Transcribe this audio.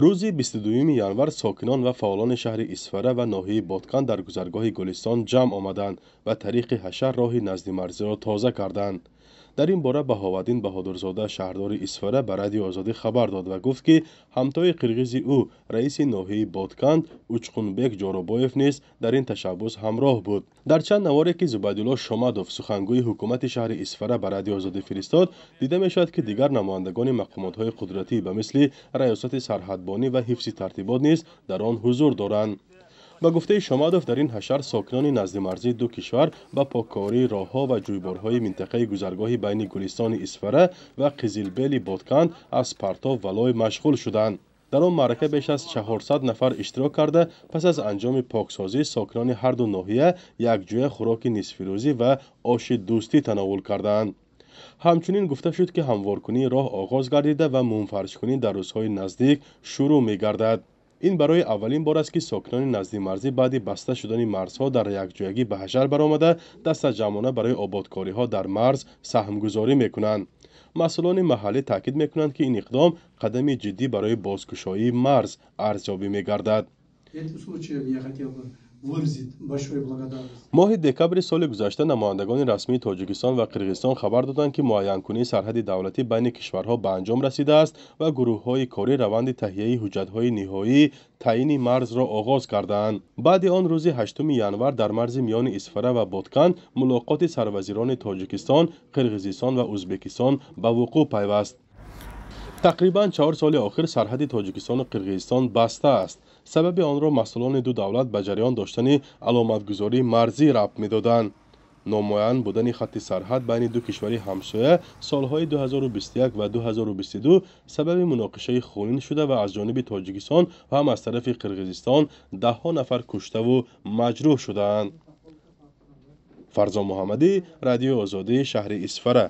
Рӯзи 22 январ сокинон ва фаъолони шаҳри Исфара ва ноҳияи Бодканд дар гузаргоҳи Гулистон ҷамъ омаданд ва тариқи ҳашар роҳи наздимарзиро тоза карданд. Дар ин бора Баҳоваддин Баҳодурзода, шаҳрдори Исфара, ба Радиои Озодӣ хабар дод ва гуфт, ки ҳамтои қирғизи ӯ, раиси ноҳияи Бодканд Учқунбек Ҷоробоев низ дар ин ташаббус ҳамроҳ буд. Дар чанд наворе, ки Зубайдулло Шомадов, сухангӯи ҳукумати шаҳри Исфара, ба Радиои Озодӣ фиристод, дида мешавад, ки дигар намояндагони мақомотҳои қудратӣ ба мисли Раёсати сарҳадбонӣ ва ҳифзи тартибот низ дар он ҳузур доранд. Ба гуфтаи Шомадов, дар ин ҳашар сокинони наздимарзии ду кишвар ба поккории роҳҳо ва ҷӯйборҳои минтақаи гузаргоҳи байни Гулистони Исфара ва Қизилбели Бодканд аз партов ва лой машғул шуданд. Дар он маърака беш аз 400 нафар иштирок карда, пас аз анҷоми поксозӣ сокинони ҳарду ноҳия якҷоя хӯроки нисфирӯзӣ ва оши дӯстӣ тановул кардаанд. Ҳамчунин гуфта шуд, ки ҳамворкунии роҳ оғоз гардида ва мумфаршкунӣ дар рӯзҳои наздик шурӯъ мегардад. Ин барои аввалин бор аст, ки сокинони наздимарзӣ баъди баста шудани марзҳо дар якҷоягӣ ба ҳашар баромада, дастаҷамъона барои ободкориҳо дар марз саҳмгузорӣ мекунанд. Масъулони маҳаллӣ таъкид мекунанд, ки ин иқдом қадами ҷиддӣ барои бозкушоии марз арзёбӣ мегардад. Моҳи декабри соли гузашта намояндагони расмии Тоҷикистон ва Қирғизистон хабар доданд, ки муайянкунии сарҳади давлатӣ байни кишварҳо ба анҷом расидааст ва гурӯҳҳои корӣ раванди таҳияи ҳуҷҷатҳои ниҳоии таъйини марзро оғоз кардаанд. Баъди он рӯзи 8 январ дар марзи миёни Исфара ва Бодканд мулоқоти сарвазирони Тоҷикистон, Қирғизистон ва Ӯзбекистон ба вуқӯъ пайваст. Тақрибан 4 соли охир сарҳади Тоҷикистону Қирғизистон баста аст. Сабаби онро масъулони ду давлат ба ҷараён доштани аломатгузории марзӣ рабт медоданд. Номуайян будани хатти сарҳад байни ду кишвари ҳамсоя солҳои 2021 ва 2022 сабаби муноқишаи хунин шуда ва аз ҷониби Тоҷикистон ва ҳам аз тарафи Қирғизистон даҳҳо нафар куштаву маҷрӯҳ шудаанд. Фарзон Муҳаммадӣ, Радиои Озодӣ, шаҳри Исфара.